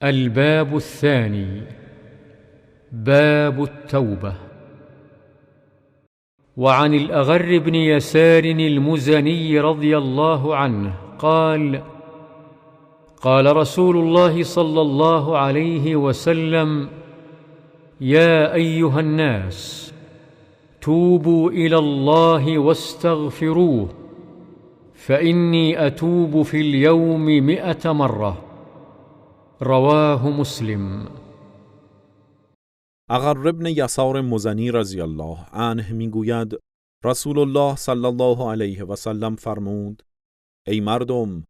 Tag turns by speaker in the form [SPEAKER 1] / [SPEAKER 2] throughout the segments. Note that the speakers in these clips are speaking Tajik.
[SPEAKER 1] الباب الثاني: باب التوبة. وعن الأغر بن يسار المزني رضي الله عنه قال: قال رسول الله صلى الله عليه وسلم: يا أيها الناس، توبوا إلى الله واستغفروه، فإني أتوب في اليوم 100 مرة. رواه مسلم.
[SPEAKER 2] اغر ابن یسار مزنی رضی الله عنه میگوید: رسول الله صلی الله علیه و سلم فرمود: ای مردم،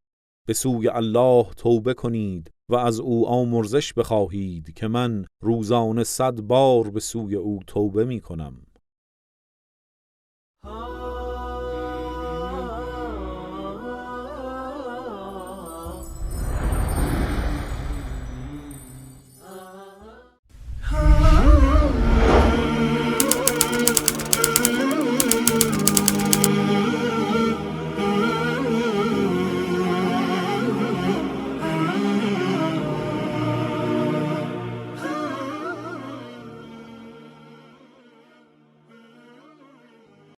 [SPEAKER 2] به سوی الله توبه کنید و از او آمرزش بخواهید که من روزانه 100 بار به سوی او توبه می کنم.